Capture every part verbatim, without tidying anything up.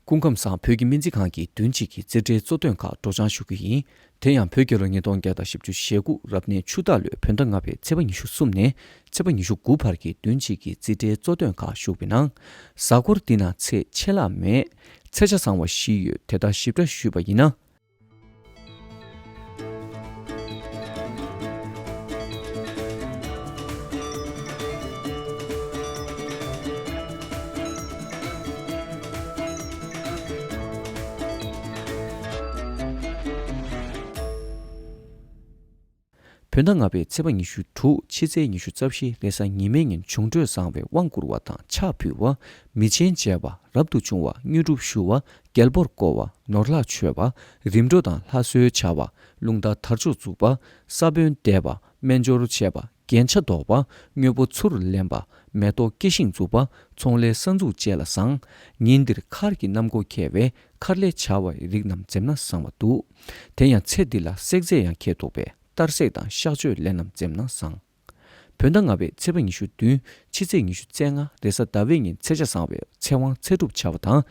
སྐུ་ཁམས་བཟང་། བོད་ཀྱི་སྨན་རྩིས་ཁང་གིས་བདུན་གཅིག་གི་རྩིས་ཁྲའི་གཙོ་དོན་ཁག་སྒྲོག་སྦྱང་ཞུ་རྒྱུ་ཡིན། དེ་ཡང་བོད་རྒྱལ་ལོ་ཉིས་སྟོང་བརྒྱ་དང་བཞི་བཅུ་ཞེ་དགུ་རབ་གནས་ཆུ་སྟག་ལོའི་བོད་ཟླ་ལྔ་པའི་ཚེས་པ་ཉི་ཤུ་གསུམ་ནས་ཚེས་པ་ཉི་ཤུ་དགུ་བར་གྱི་བདུན་གཅིག་གི་རྩིས་ཁྲའི་གཙོ་དོན་ཁག་ཞུགས་པའི་ནང་། གཟའ་འཁོར་འདི་ན་ཚེས་ཆད་ལྷག་མེད། ཚེས་ཆ་བཟང་བ་བཞི་ཡོད། དེ་དག་ཞིབ་ཕྲ་ཞུས་པ་ཡིན་ན། བོད་ཟླ་ལྔ་པའི་ཚེས་པ་ཉི་ཤུ་དྲུག་ཕྱི་ཚེས་ཉི་ཤུ་རྩ་བཞི་རེས་གཟའ་ཉི་མའི་ཉིན་འབྱུང་འཕྲོད་བཟང་བའི་དབང་བསྐུར་བ་དང་ཕྱག་ཕུལ་བ། མི་ཆེན་མཇལ་བ། རབ་ཏུ་བྱུང་བ། དངོས་གྲུབ་ཞུ་བ། རྒྱལ་པོར་བསྐོ་བ། ནོར་ལྷག་མཆོད་པ། རིམ་གྲོ་དང་ལྷ་གསོལ་བྱ་བ། རླུང་རྟ་དར་ལྕོག་འཛུགས་པ། ས་བོན་འདེབས་པ། སྨན་སྦྱོར་བྱེད་པ། རྒྱན་ཆ་འདོགས་པ། དངོས་པོ་ཚུར་ལེན་པ། མེ་ཏོག་སྐྱེ་ཤིང་འཛུགས་པ། ཚོང་ལས་གསར་འཛུགས་བཅས་ལ་བཟང་། ཉིན་འདིར་མཁར་གྱི་གནམ་སྒོ་ཁེལ་བས་མཁར་ལས་བྱ་བའི་རིགས་རྣམས་འཛེམ་ན་བཟང་བ་འདུག། དེ་ཡང་ཚེ་འདི་ལ་བསྲེག་རྫས་ཡང་ཁེལ་འདུག་པས། གཏར་སྲེག་དང་གཤག་བཅོས་ལས་རྣམས་འཛེམ་ན་བཟང་། བོད་ཟླ་ལྔ་པའི་ཚེས་པ་ཉི་ཤུ་བདུན་ཕྱི་ཚེས་ཉི་ཤུ་རྩ་ལྔ་རེས་གཟའ་ཟླ་བའི་ཉིན་ཚེས་ཆ་བཟང་བའི་ཚེ་དབང་ཚེ་སྒྲུབ་བྱ་བ་དང་།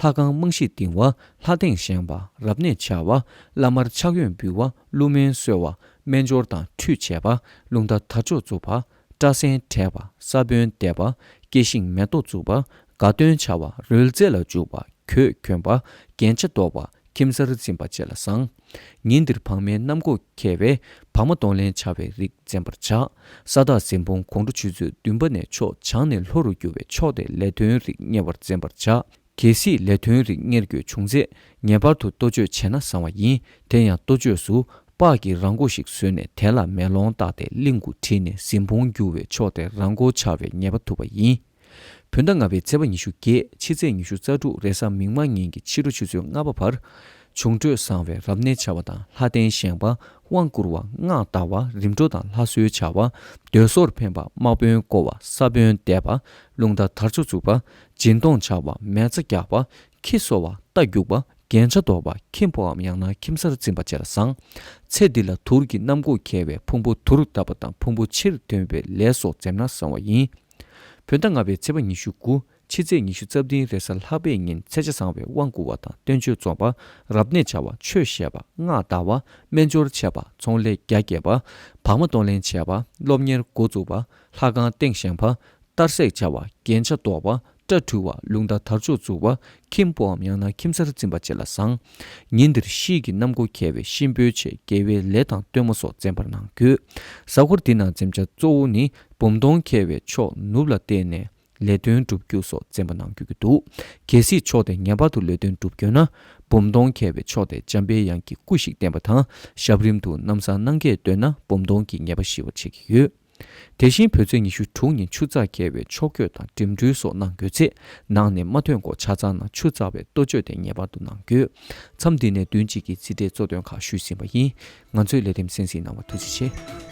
ལྷ་ཁང་རྨང་གཞི་འདིང་བ། ལྷ་སྟེང་བཞེངས་པ། རབ་གནས་བྱ་བ། བླ་མར་ཕྱག་གཡོན་འབུལ་བ། ཀླུ་སྨན་གསོལ་བ། སྨན་སྦྱོར་དང་ཁྲུས་བྱེད་པ། རླུང་རྟ་དར་ལྕོག་འཛུགས་པ། སྐྲ་སེན་བྲེག་པ། ས་བོན་འདེབས་པ། སྐྱེ་ཤིང་མེ་ཏོག་འཛུགས་པ། དགའ་སྟོན་བྱ་བ། རོལ་རྩེད་ལ་འཇུག་པ། གོས་གྱོན་པ། རྒྱན་ཆ་འདོགས་པ། ཁྱིམ་གསར་འཛིན་པ་བཅས་ལ་བཟང་། ཉིན་འདིར་བག་མའི་གནམ་སྒོ་ཁེལ་བས་བག་མ་གཏོང་ལེན་བྱ་བའི་རིགས་འཛེམ་པར་བྱ། ས་བདག་གཟིམ་དཔོན་དགོང་དྲོ་ཆུ་ཚོད་བདུན་པ་ནས་ཕྱོགས་བྱང་ནས་ལྷོ་རུ་རྒྱུ་བས་ཕྱོགས་དེར་ལས་དོན་རིགས་གཉེར་བར་འཛེམ་པར་བྱ། གལ་སྲིད་ལས་དོན་རིགས་གཉེར་རྒྱུ་བྱུང་ཚེ་ངེས་པར་དུ་གཏོ་བཅོས་བྱས་ན་བཟང་བ་ཡིན། དེ་ཡང་གཏོ་བཅོས་སུ་སྤགས་ཀྱི་ར་མགོ་ཞིག་བཟོས་ནས་དེ་ལ་མེ་ལོང་བཏགས་ཏེ་གླིང་དགུ་བྲིས་ནས་གཟིམ་དཔོན་རྒྱུ་བས་ཕྱོགས་དེར་ར་མགོ་འཕྱར་བའི་ངེས་པ་ཐུབ་པ་ཡིན། བོད་ཟླ་ལྔ་པའི་ཚེས་པ་ཉི་ཤུ་བརྒྱད་ཕྱི་ཚེས་ཉི་ཤུ་རྩ་དྲུག་རེས་གཟའ་མིག་དམར་ཉིན་གྱི་ཕྱི་དྲོ་ཆུ་ཚོད་ལྔ་པ་བར། འབྱུང་འཕྲོད་བཟང་བའི་རབ་གནས་བྱ་བ་དང་ལྷ་རྟེན་བཞེངས་པ། དབང་བསྐུར་བ། སྔགས་བཟླ་བ། རིམ་གྲོ་དང་ལྷ་གསོལ་བྱ་བ། འདོད་གསོལ་འཕེན་པ། དམག་དཔོན་བསྐོ་བ། ས་བོན་འདེབས་པ། རླུང་རྟ་དར་ལྕོག་འཛུགས་པ། སྦྱིན་གཏོང་བྱ་བ། མེ་བཙའ་རྒྱག་པ། ཁྱི་གསོ་བ། རྟ་རྒྱུག་པ། རྒྱན་ཆ་འདོགས་པ། ཁྱིམ་སྤོའམ་ཡང་ན་ཁྱིམ་གསར་འཛིན་པ་བཅས་ལ་བཟང་། ཚེ་འདི་ལ་དུར་གྱི་གནམ་སྒོ་ཁེལ་བས་ཕུང་པོ་དུར་བཏབ་པ་དང་ཕུང་པོ་ཕྱིར་འདོན་པའི་ལས་སོགས་འཛེམ་ན་བཟང་བ་ཡིན། བོད་ཟླ་ལྔ་པའི་ཚེས་པ་ཉི་ཤུ་དགུ་ཕྱི་ཚེས་ཉི་ཤུ་རྩ་བདུན་རེས་གཟའ་ལྷག་པའི་ཉིན་ཚེས་ཆ་བཟང་བའི་དབང་བསྐུར་བ་དང་བསྟན་བཅོས་རྩོམ་པ། རབ་གནས་བྱ་བ། ཆོས་བཤད་པ། སྔགས་བཟླ་བ། སྨན་སྦྱོར་བྱེད་པ། ཚོང་ལས་རྒྱ་སྐྱེད་པ། བག་མ་གཏོང་ལེན་བྱེད་པ། སློབ་གཉེར་འགོ་འཛུགས་པ། ལྷ་ཁང་སྟེང་བཞེངས་པ། གཏར་སྲེག་བྱ་བ། རྒྱན་ཆ་འདོགས་པ། སྐྲ་འཁྲུ་བ། རླུང་རྟ་དར་ལྕོག་འཛུགས་པ། ཁྱིམ་སྤོའམ་ཡང་ན་ཁྱིམ་གསར་འཛིན་པ་བཅས་ལ་བཟང་། ཉིན་འདིར་གཤིས་ཀྱི་གནམ་སྒོ་ཁེལ་བས་གཤིན་པོའི་ཆེད་དགེ་བའི་ལས་དང་སྟོན་མོ་སོགས་འཛེམ་པར་གནང་དགོས། གཟའ་འཁོར་འདི་ནང་འཛེམ་བྱ་གཙོ་བོ་ནི་འབུམ་སྟོང་ཁེལ་བས་ཕྱོགས་ནུབ་ལ་བལྟས་ནས་ལས་དོན་སྒྲུབ་རྒྱུ་སོགས་འཛེམ་པ་གནང་དགོས་ཀྱི་འདུག། གལ་སྲིད་ཕྱོགས་དེར་ངེས་པར་དུ་ལས་དོན་སྒྲུབ་དགོས་ན། འབུམ་སྟོང་ཁེལ་བའི་ཕྱོགས་དེར་འཇམ་པའི་དབྱངས་ཀྱི་སྐུ་ཞིག་བསྟན་པ་དང་ཞབས་རིམ་དུ་ནམ་བཟང་གནང་གས་འདོད་ན་འབུམ་སྟོང་གི་ངེས་པ་ཞི་བར་བྱེད་ཀྱི་ཡོད། དེ་བཞིན་བོད་ཚེས་ཉི་ཤུ་དྲུག་ཉིན་ཆུ་ཚགས་འཁེལ་བའི་ཕྱོགས་བསྐྱོད་དང་འགྲིམ་འགྲུལ་སོགས་གནང་དགོས་ཚེ། ནང་ནས་མ་ཐོན་གོང་ཆ་ཚང་ནང་ཆུ་བཙགས་པའི་གཏོ་བཅོས་དེ་ངེས་པར་དུ་གནང་དགོས། མཚམས་འདི་ནས་བདུན་གཅིག་གི་རྩིས་ཁྲའི་གཙོ་དོན་ཁག་ཞུས་ཟིན་པ་ཡིན། ང་ཚོའི་ལས་རིམ་གསན་གཟིགས་གནང་བར་ཐུགས་རྗེ་ཆེ།